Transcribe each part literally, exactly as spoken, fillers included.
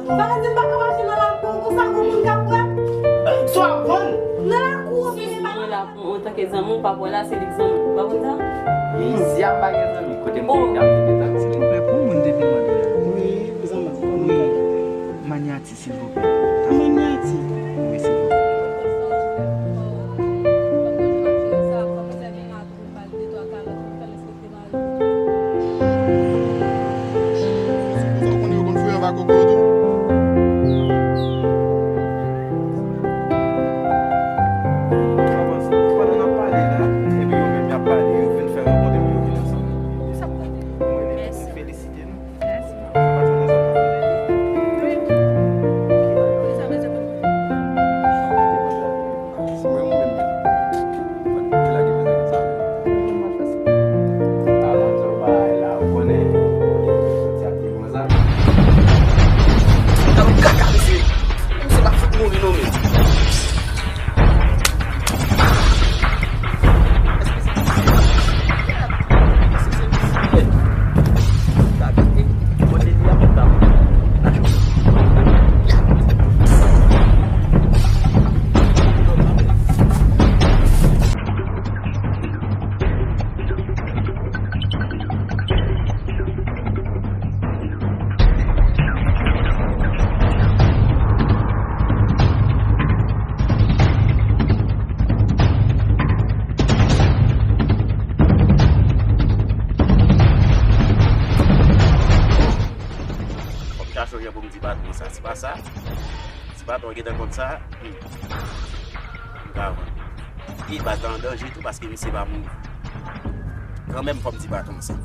Sa vle di m pa ka mache nan lakou konsa, gon moun k ap wè m? Sa w ap vann? Nan lakou, ou vini pa. Mwen la, antanke zanmi w, pa wè la, se li k zanmi w. Ou pa konn sa? Isi a pa gen zanmi, kote m te ye a, m te gen zanmi. Silvouplè, pou moun te vin mande la. Wi, zanmi, pou moun. Wi. Manyati, silvouplè. Manyati. Wi, silvouplè. Sa w konnen yo konn fouye anba koko yo tou? Pandan n ap pale la, epi yo menm y ap pale, yo vin fè rankontre pou yo vin ansanm. Mwen, mwen felisite nou. Mèsi. Patwon nan zòn nan. Wi. Poukisa bezwen konn mwen? Si mwen ou menm menm. Mwen, mwen lage mwen nan sa. Mwen fè sa. Avan tout bagay la, ou konnen, ou konnen, soti ap vin konsa. Gade yon kaka, mesye. Mesye pa fout mouri non, men. Fò m chache yon jan pou m di patwon sa, se pa sa? Si patwon gentan konn sa, hmm, m ka vann. E baz la an danje tou paske misye pa mouri. Kanmenm, fò m di patwon sa.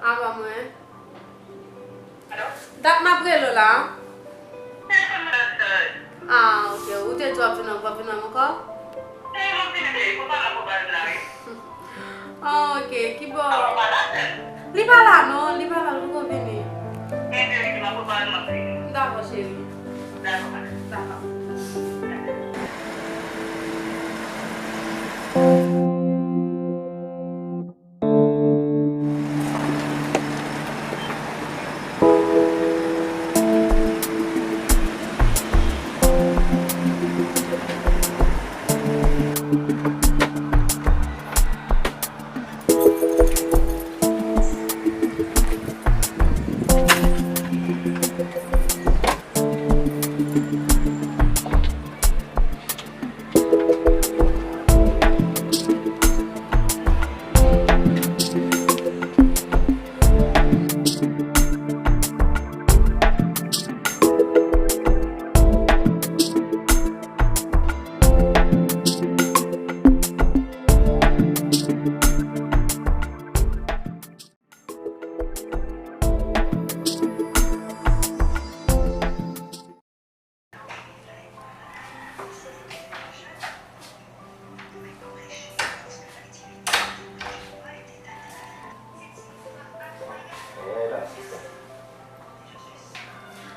Apa mwen? Dat m ap rele w la. Ah, ok. Ou te di w ap vin wè m, w ap vin wè m ankò? Ah, ok. Kibò? Li pa la non, li pa la, li poko vini. Dakò, cheri. Dakò.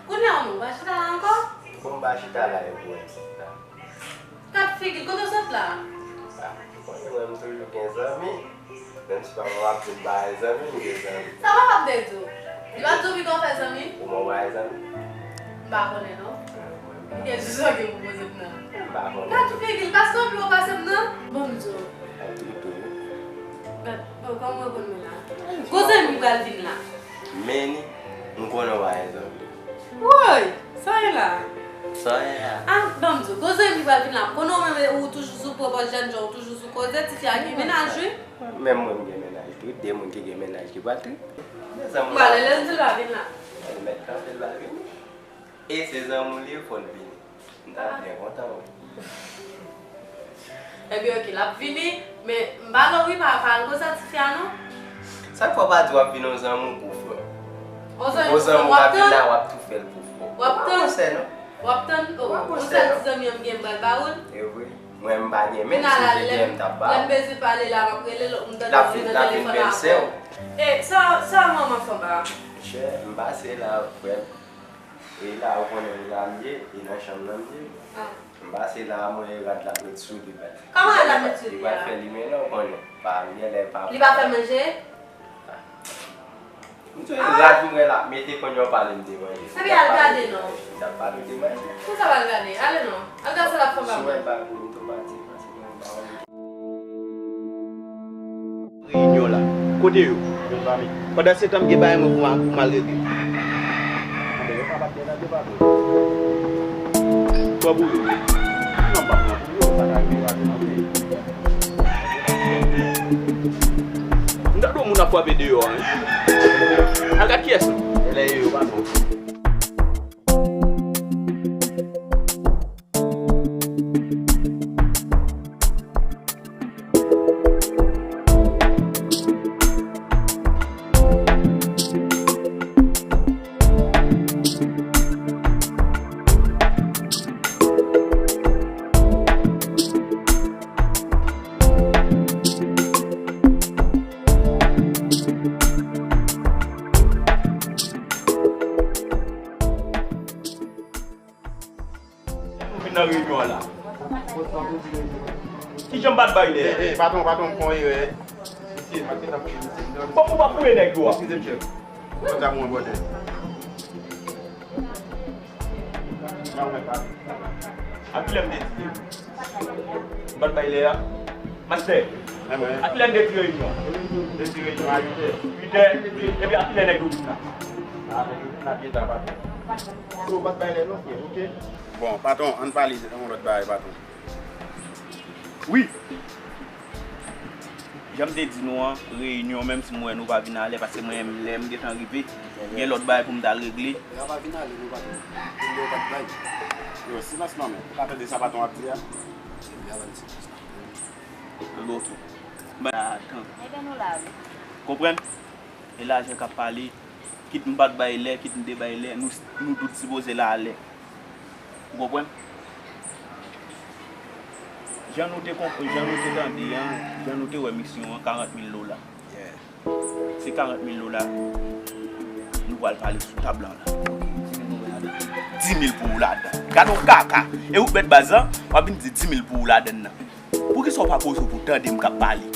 Kounye a ou menm, ou pa chita la ankò? Bon, m pa chita la, e pou wè m chita. Kat figi l, kote w sot la? Ah, ou konnen mwen, m toujou gen zanmi. Menm si papa m ap di m pa gen zanmi, m gen zanmi. Sa papa m te di w? Li pa t di w pito w fè zanmi? Ou mwen pa gen zanmi? M pa konnen non. Ah, mwen. M gen jis zanmi pou poze m nan. M pa konnen. Kat figi l, paske w pi wo pase m nan. Bon, m di w. Gad, bon, kòman w konn mwen la? Gwo zanmi pral vin la. Men ni, m konnen w pa gen zanmi. Woy! Sa w ye la? Sa w ye la? Ah, ban m di w, gwo zanmi pral vin la. M konnen w menm ou toujou sou Pwopòz jèn jan w toujou sou koze, tifi a gen mennaj, wi. Menm mwen, m gen mennaj tou, de moun ki gen mennaj ki pa trip. Mezanmi, m prale lè m di l pa vin la. Li mèt kanpe, l pa vini. E se zanmi w li ye, fò l vini. M ta byen kontan, wi. Ebyen, oke, l ap vini, men m pa lè w wi, pa, pa al koze ak tifi a, non. Sa k fè w pa di w ap vini yon zanmi w pou frè w? Yon zanmi pou frè, w ap vin la, w ap tou fè l pou frè w. W ap tann. W ap tann, o, yon sèl ti zanmi an m gen, m pral ba ou l. E vre. Mwen, m pa gen, menm si m te gen, m t ap ba ou. Lè m bezwen pale la, m ap rele l, m tande l nan telefòn la ankò. E, sa, sa manman fanm a? Monchè, m pase la, frè m. E la, ou konnen, e la m ye, e nan chanm nan m ye. M pase la, mwen, e rad la ap met sou li, bat. Kòman rad la ap met sou li a? Li pral fè li, men non, ou konnen. Pa, m gen lè pa. Li pa fè manje? M di w, rad mwen la, mete konn yo pale m de manje. Epi al gade non. M t ap pale w de manje. Pou sa w al gade? Ale non. Al gade sa l ap fè m. Si w wè m pa vini, m tou pati, pase mwen ba w. Reyinyon la. Kote yo? Pandan se tan m gen bagay mwen pou m al, pou m al regle. Anben, yo pa bat dèyè la, yo pa bon. Pran pou yo. Non, m pa pran pou yo, sa ka rive, pa gen anyen. M tande yon moun ap frape deyò a, wi. Al gad kiyès non. E lè yo, yo pa bon. Nou vin nan reyinyon an la. Kijan m pa t bay lè a? Eh, eh, patwon, patwon, m fè yon erè. Mesye, m ap gentan fouye mesye. Kòman w pa fouye nèg yo a? Eskize m, chèf. Konn sa mwen bòdè. Nan mwen pa. A kilè m te di? M pa t bay lè a. Mastè, a kilè n te di reyinyon? N te di reyinyon a uit è. Uit è, epi a kilè nèg yo vin la? A, nèg yo vin la byen ta, patwon. So, w pa t bay lè non, frè, oke? Bon, patwon, ann pale yon lòt bagay, patwon. Wi. Jan m te di nou an, reyinyon, menm si m wè nou pa vin alè, paske mwen menm, lè m gentan rive, gen lòt bagay pou m t al regle. Lè a pa vin ale, nou pa vin. Pou lè w pa t bay. Yo, silans non, men. Ou ka tande sa patwon ap di a? Lè a pa vin silans non. Anben, oke. Ba, atan. Ebyen, nou la, wi. Konprann? E lajan k ap pale, kit m pa t bay lè, kit m te bay lè, nou, nou tout sipoze la alè. Ou konprann? Jan nou te konprann, jan nou te tande an, jan nou te wè misyon an, karant mil dola. Se karant mil dola nou pral pale sou tab lan la. Dis mil pou ou ladan. Gade yon kaka. E ou k mèt baz lan, w ap vin di dis mil pou ou ladan nan. Poukisa w pa poze w pou w tande m k ap pale?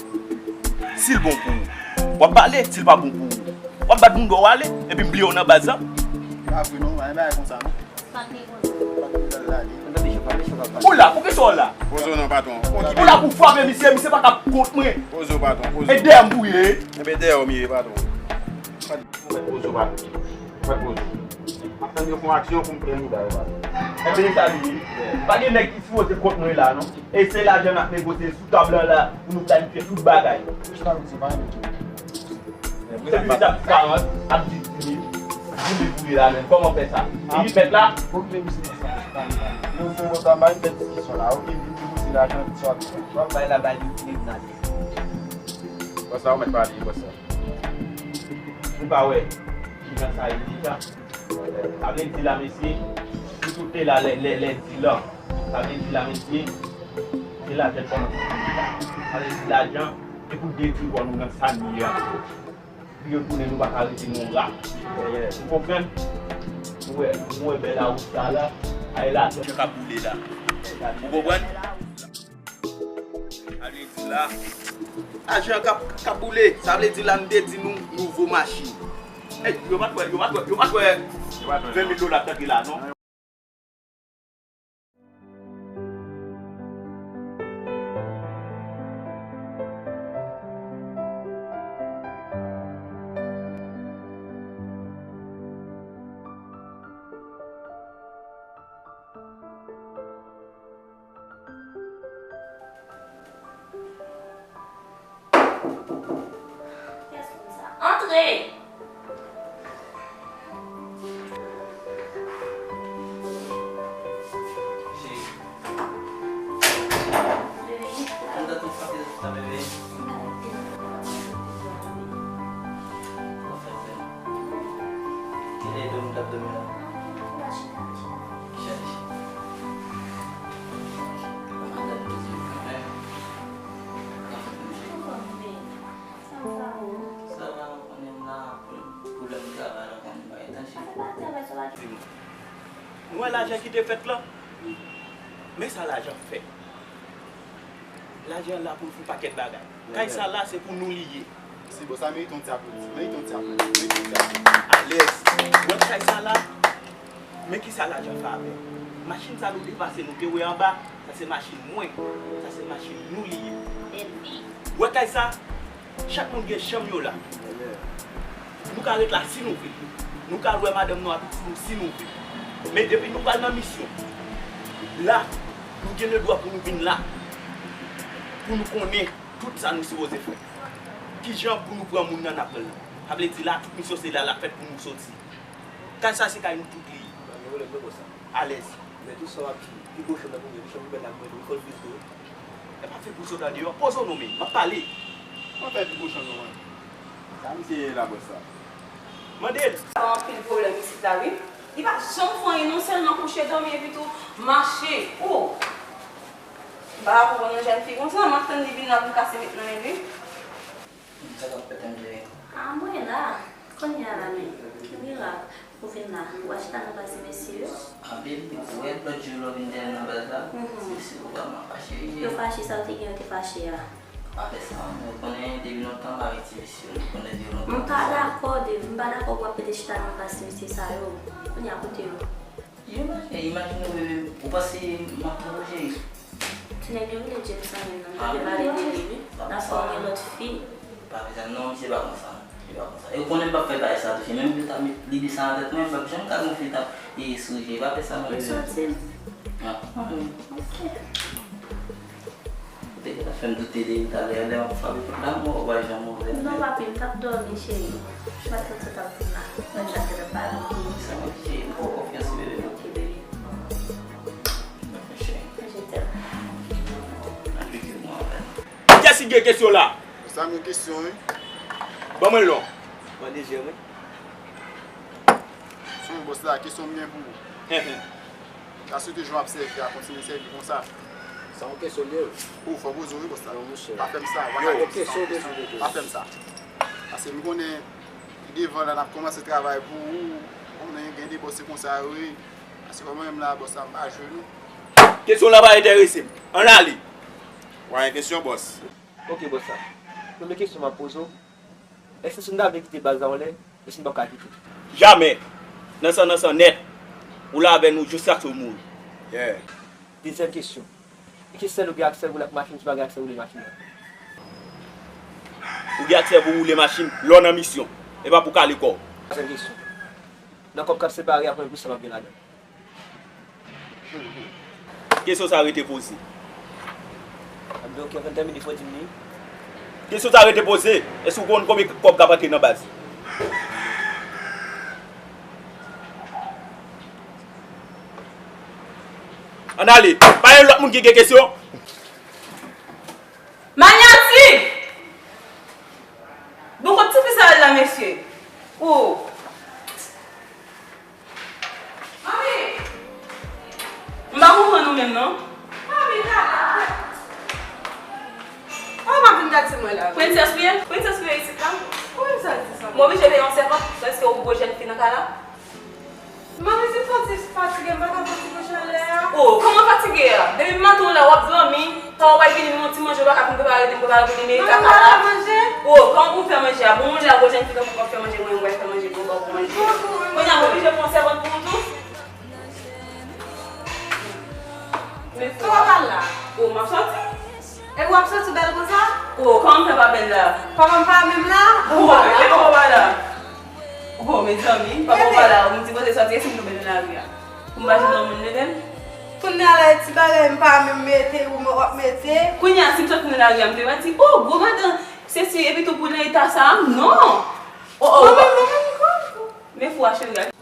Si l bon pou ou, w ap pale. Si l pa bon pou ou, w ap bat moun dwa w ale. Epi m bliye w nan baz lan. Pa vre non, pa gen bagay konsa non. Ou la, poukisa w la? Poze w non, patwon. Ou la pou frape misye, misye pa ka kont mwen. Poze w, patwon, poze w. E dèyè m pou ye. Enben dèyè w m ye, patwon. Ou mèt poze w, patwon. Ou mèt poze w. M ap tann yo fè yon aksyon pou m pran mouda yo, patwon. Enben e sa li ye. Pa gen nèg ki sipoze kont mwen la non. E se lajan n ap negosye sou tab lan la pou nou planifye tout bagay. Kouch la, misye pa renmen tou. Se pou misye ap di karant, ap di dis mil, dis mil pou li la menm. Kòman w fè sa? E li fèt la? Oke, misye, misye, misye, pa vin, pa vin. Nou fè yon tan, pa vin fè diskisyon la, oke? Vin negosye lajan, di sa w ap fè. W ap bay la, bay dis mil pou n ale. Bòs la, ou mèt pale, bòs la. Ou pa wè kijan sa ye deja? Sa vle di la, mesye, nou tout te la lè, lè, lè di lan. Sa vle di la, mesye, se lajan n kòmanse sou li la. Sa vle di lajan, e pou detwi kò nou nan sa nou ye a. Pou yo tounen, nou pa ka rete nan yon rak. Ou konprann? Ou wè, ou wè bèl awout sa la, a e lajan k ap boule la. Ou konprann? Sa vle di la, lajan k ap, k ap boule. Sa vle di la, m te di nou, nouvo machin. Ey, yo pa t wè, yo pa t wè, yo pa t wè ven mil dola k t antre la, non. Kiyès moun sa? Antre! Cheri. Bebe. Ann dan tou frape sa, bebe. Ann fè zen. Kilè dòmi t ap dòmi la? Chita, chita. Chita, chita. Kòman gad poze yo kanmenm? Anfòm, cheri. Anfòm, bebe. Sa va, ou? Sa va, ou konnen m la, pwoblèm travay la, ou konnen bagay tanjib. Sa pa travay, sa pa. Nou wè lajan ki te fèt la? Men sa lajan fè. Lajan la pou l fè yon pakèt bagay. Kay sa la, se pou nou li ye. Si, bòs, sa merite yon ti aplodi. Merite yon ti aplodi. Merite yon ti aplodi. Alèz. Wè kay sa la, men ki sa lajan fè avè l. Machin sa nou te pase, nou te wè anba, sa se machin mwen. Sa se machin nou li ye. Wè kay sa, chak moun gen chanm yo la. Nou ka ret la si nou vle. Nou ka al wè madanm nou ak pitit nou si nou vle. Men depi nou pral nan misyon, la, nou gen ledwa pou nou vin la. Pou nou konnen tout sa nou sipoze fè. Kijan pou nou pran moun nan n ap pran l. Sa vle di la, tout misyon se la l ap fèt pou nou soti. Kay sa se kay nou tout li ye. Pa gen pwoblèm non, bòs la. Alèz. Men tou sa w ap di, pi gwo chanm nan pou mwen, pi chanm pou bèl la pou mwen tou, wi, fò l plis gwo. E pa fè gwo sot andeyò, poze w non men, m ap pale. Mwen fè pi gwo chanm non mwen. Sa misye ye la, bòs la? Mande l. Sa anpil pwoblèm isit la, wi. Li pa janm fè anyen, non sèlman kouche, dòmi, epi tou mache. O! M pa ka konprann yon jèn fi konsa, m ap tann li vin la pou m kase met nan men li. Sa k ap fèt, M J? A, mwen la. Kounye a la, men, mirak, ou vin la. Ou pa chita nan plas ti mesye yo? Anpil, ou wè lòt jou lè w vin dèyè m nan baz la? Mhm. Ti mesye yo vrèman fache, wi. Yo fache, sa yo te gen, yo te fache a. Pa fè sa, ou konnen depi lontan m pa avèk ti mesye yo, ou konnen depi lontan. M pa dakò, Dave, m pa dakò pou w ap rete chita nan plas ti mesye sa yo. Kounye a, kote yo? Yo mache, imajine w, bebe, ou panse m ap twò jere? Ti nèg yo rele James nan menm nan, m te vle pale de li, wi. Dapre w gen lòt fi. Pa bezwen non, misye pa konsa. Li pa konsa. E ou konnen m p ap fè bagay sa touche. Menm yo ta met lide sa nan tèt mwen, m p ap janm ka gon fi t ap, e, sou je. Pa fè sa non, bebe. Ou soti? M ap pran, wi. Ok. Ou te gentan fè m doute de li talè a, lè m ap frape pòt la, m wè w pa janm ouvè. Non, papi, m t ap dòmi, cheri. M pa t konn sa t ap vin la. Mwen t ap gentan pale pou ou. Sa mwen, cheri, m fè w konfyans, bebe. Ok, bebe. Cheri. Je t'aime. Kiyès ki gen kesyon la? Sa m gen kesyon, wi. Ban mwen l non. Mande je, wi. Sou bòs la, kesyon m gen pou ou. Sa se toujou ap sèvi a kontinye sèvi konsa. Sa yon kesyon de. Ou fò poze wi bòs la. Non, monchè. Pa fè m sa. Yo, ok, so de, so de. Pa fè m sa. Paske m konnen pi devan la n ap kòmanse travay pou ou. Konnen gen de bòs se konsa yo ye. Paske mwen menm la bòs la m pa jwe non. Kesyon la pa enterese m. Ann ale. Wa gen kesyon bòs. Ok bòs la. Premye kesyon m ap poze w. Èske si nou ta vle kite baz la yon lè, èske nou p ap ka kite? Jamè! Nan san, nan san nèt! Ou la avè nou jiskaske w mouri. Yeah. Dezyèm kesyon. Èske sèl ou gen aksè woule ak machin, si w pa gen aksè woule machin nan? Ou gen aksè pou woule machin lè w nan misyon. E pa pou kale kò w. Twazyèm kesyon. Nan kòb k ap separe a, konbyen pousan m ap gen ladan l? Kesyon sa rete poze. Anben, ok, ann tèmine, fò di m li. Kesyon sa rete poze. Èske w konn konbyen kòb k ap antre nan baz? Ann ale. Pa gen lòt moun ki gen kesyon? Manyatik! Bon, kot tifi sa al la, mesye? O! Manmi! M pa konprann ou menm, non. Manmi, gade. Kòman w ap vin gade mwen la? Prensès ou ye? Prensès ou ye isit la? Kòman sa di sa? M oblije peye yon sèvant, paske ou gwo jèn fi nan kay la? Manmi, se fò ti fatige, m pa ka fè ti kouche anlè a. O, kòman fatige a? Depi maten w la, w ap dòmi, pa w pa vini, yon ti manje w pa ka vin prepare, vin prepare pou li, men kaka la. Manmi, m pa ka manje. O, kòman pou m fè manje a? Bon, manje a, gwo jèn fi tankou w ap fè manje, mwen, mwen fè manje pou ou, ba w pou manje. Kounye a, m oblije pran sèvant pou ou tou? Men fò. Kòman w pral la? O, m ap sòti. Epi w ap soti bèl konsa? O, kòman m fè pa bèl la? Papa m pa menm la? O, papa m pa la? O, mezanmi, papa m pa la, ou m di kote sòti, e si m tonbe nan lari a? Pou m pa jwenn yon moun leve m? Kounye a la, e ti bagay m pa menm mete, ou w ap mete. Kounye a, si m sot nan lari a, m te va di, o, gwo madan, Sesi, epi tou pou nan eta sa a, non! Oh, oh! Mwen menm, mwen menm, mwen menm. Men fou a, cheri, gade.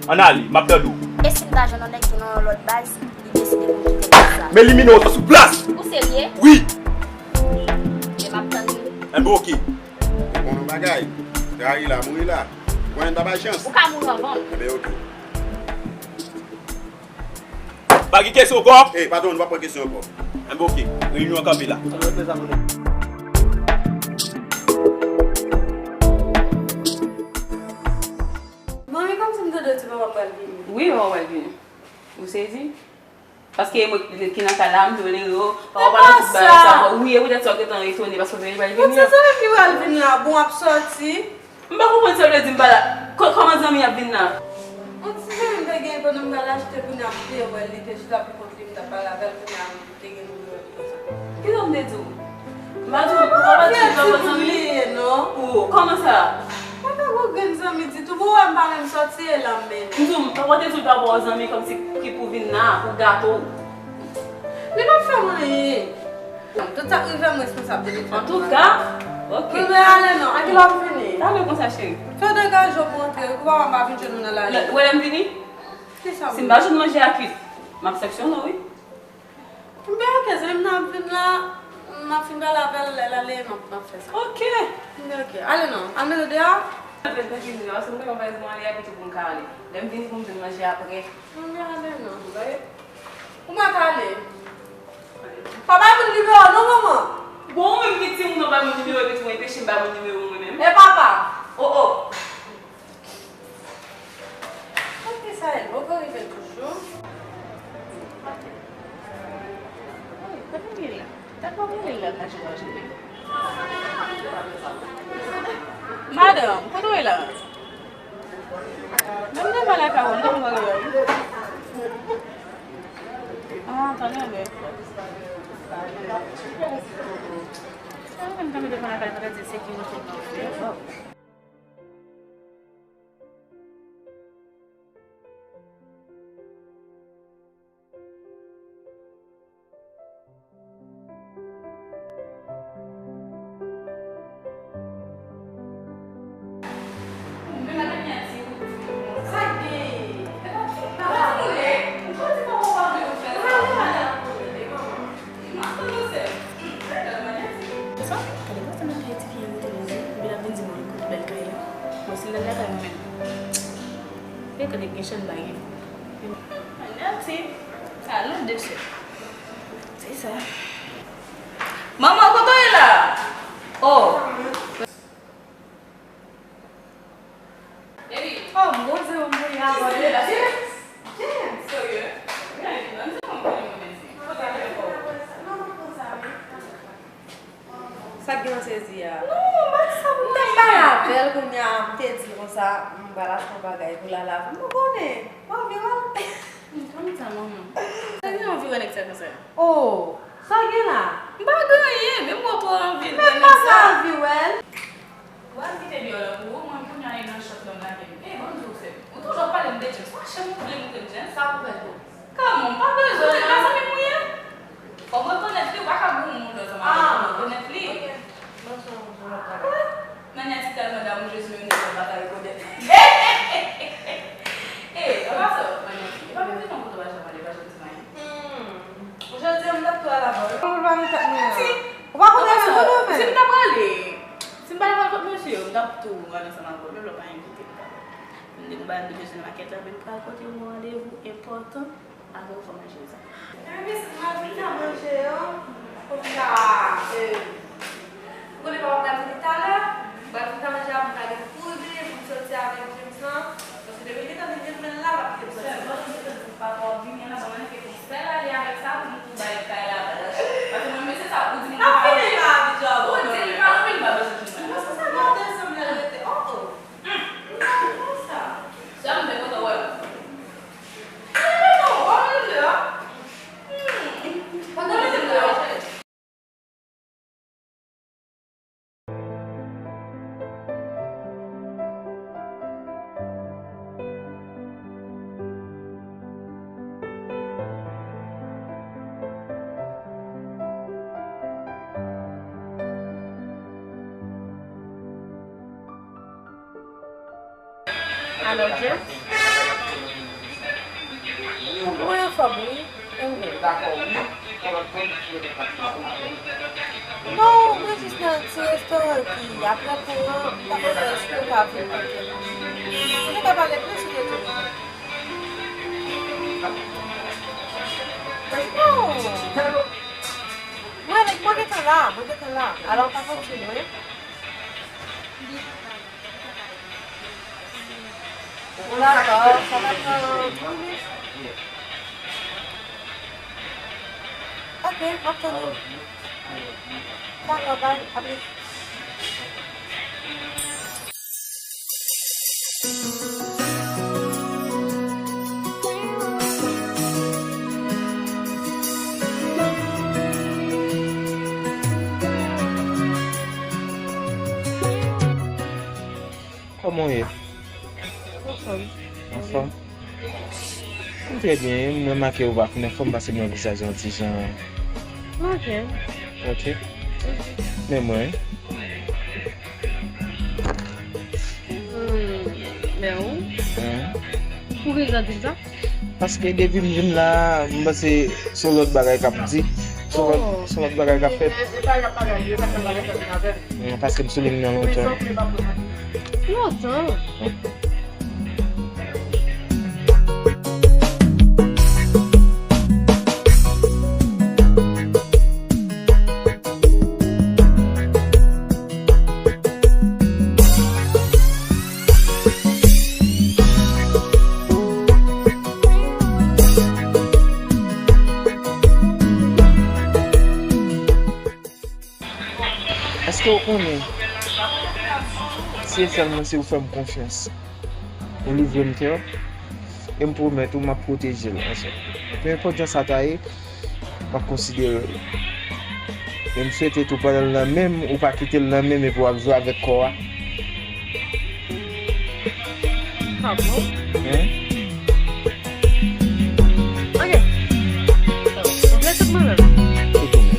Ann ale, m ap tande w. E si m ta jwenn yon nèg ki nan yon lòt baz, li deside pou m kite baz la? M elimine w sou plas! Ou serye? Wi! Men m ap tann li. Enben, oke. Bon, nou bagay. Gary la, mouri la. Ou konnen n pa bay chans. Ou ka mouri anvan m. Enben, oke. Pa gen kesyon ankò? Ey, patwon, nou pa pran kesyon ankò. Enben, oke. Reyinyon an kanpe la. Manmi, kòmsi m tande w di papa pral vini. Wi, papa pral vini. Ou sezi? Paske e mwen ki nan kay la, m tolere yo. Papa pral tout bagay sa. Wi, e poutèt sa w gentan etone, paske w te di pral vini an. Bon, se zanmi ki pral vin la, bon, ap sòti. M pa konprann sa w vle di m pa la. Kò-, kòman zanmi ap vin la? Yon ti zanmi m te gen pandan m pral achte, kounye a m te wè l, li te chita pou kont li, m t ap pale avè l, kounye a m te gen pou m wè l konsa. Kisa w te di w? M pa di w, ou pa di w pa bon zanmi? Ou, kòman sa? Mwen pa bon grenn zanmi ditou, bon, wè m pa menm sòti e la m mennen. M di w, papa te di w pa bon zanmi kòmsi ki pou vin la, pou gate w. Li p ap fè m anyen. Tout sa k rive m responsab de li. Antouka, ok. Wi, men ale non, a kilè w ap vini? Talè konsa, cheri. Fè degaje w pou antre, wi, pou papa m pa vin jwenn ou nan lari. Lè, ou wè lè m vini? Kisa? Si m pa jwenn manje a kwit, m ap sanksyone w, wi. Enben, ok, zanmi m nan ap vin la, m ap fin pale avè l, lè l ale, m ap, m ap fè sa. Ok. Enben, ok. Ale non, al mete deyò. Al vin, tanki m deyò, paske m te konn pale pou m ale a, epi tou pou m ka ale. Lè m vini pou m jwenn manje apre. Enben, ale non. Ou mèt ale. Pa bay moun nimewo w non, manman. Bon, ou menm ki timoun, ou bay moun nimewo, epi tou enpeche m bay moun nimewo mwen menm. E papa? Oh, oh. Kote sa ye? Poko rive toujou. Kote m ye la? Sa k ap rele la nan jou a jodi? Madanm, kote w ye la? Men m devan lakay ou, m devan lakay ou. Ah, tande anlè. Sa mwen menm tankou devan lakay, sa vle di sekirite nan fè. Sa, gade kòman ti fi a rete nan zen, epi l ap vin di mwen kote bèl kay la. Bon, si l al lakay mwen menm. Epi gade gen chan bagay. Manyati, sa lòt de sè. Se sa. Manman, kote w ye la? Oh. Baby. Oh, m poze w, m voye avè w. James! James! Serye? Wi, baby, menm si mwen konnen mwen mèsi. Sa k gen nan sezi a? Non, m pa di sa pou mwen. M t ap pale avè l kounye a, m te di l konsa, m pral achte yon bagay pou l al avè m. Ou konnen, m anvi wè l. Kòman sa, manman? Sa gen anvi wè nèg sa konsa? Oh, sa w gen la? M pa gen anyen, men m wè w twò anvi wè nèg sa. Men m pa anvi wè l. Ou al kite deyò la pou ou, mwen kounye a e nan chòt la m lage m. Ey, ban m di w sè m. Ou toujou ap pale m de James. Fache m ou vle montre m James. Sa pou fè tou. Kòman? M pa bezwen l, e pa zanmi m ou ye? Fò m rekonèt li, ou pa ka goumen moun lòt ansanm avè l, fò m rekonèt li. Manyati tèlman damou Jezi menm nèg la pa ka rekonèt. Ey, an pasan, Manyati, e pa mete non kote w pa janm ale, pa janm di m anyen. Hmm. Jodi a m t ap tou al avè w. Ou pa mete tèt mwen an. Ou pa konnen mwen tou non, men. Si m ta prale, si m pa t al kot mesye yo, m t ap tou al ansanm avè w. Menm lè w pa envite m, m t ap. M di nou bay m bezwen nan makèt la, men m pral kote yon randevou enpòtan. Avè w fò manje sa. Ebyen, si m al vin nan manje an, konsa, e, ou konnen papa pral vini talè, pral vin nan manje a, pou m ta gen pou rive, pou m soti avèk James lan, paske depi l gentan vin, James la, l ap kite m soti. Sèlman, m te tann pou papa w vini an, la, ban mwen ke pou m fè l ale avèk sa, pou m tou bay kay la, paske mwen, mesye sa, ou di m pa vini, ou di m pa vini, m pa bezwen jwenn mwen. Mwen sanse gen de zanmi l rete, oh, oh. Hum. M pa konn sa. Sè m, m te kontan wè w. Mwen anfòm, wi. Mwen byen. Non, mwen jis nan ti restoran ki apre kou an, m pa konn èske w ka vin kote m. Nou te ka pale plis ou te tounen. Non. Mwen, mwen gentan la, mwen gentan la. Alò, pa kontinye. Dakò, sa va pran dix minutes. Ok, m ap tann ou. Dakò, bye, a plis. Kòman w ye? Anfòm. Anfòm? M trè byen, m remake ou pa fin anfòm paske m wè vizaj ou yon ti jan. Ok. Ok. Men mwen, wi. Hmm, men ou? Hein? Pou ki jan di m sa? Paske depi m vin la, m panse se yon lòt bagay k ap di. Se yon lòt, se yon lòt bagay k ap fèt. Non, paske m sou liy nan lontan. Lontan? Èske w konnen, si e sèlman si ou fè m konfyans, ou livre m kè w, e m pwomèt ou m ap pwoteje l ansanm. Pe enpòt jan sa ta ye, m ap konsidere l. E m swete tou pandan l nan men m, ou pa kite l nan men m epi w ap jwe avèk kò a. Sa bon? Hein? Ok. Ou vle tout mwen menm? Tout ou menm.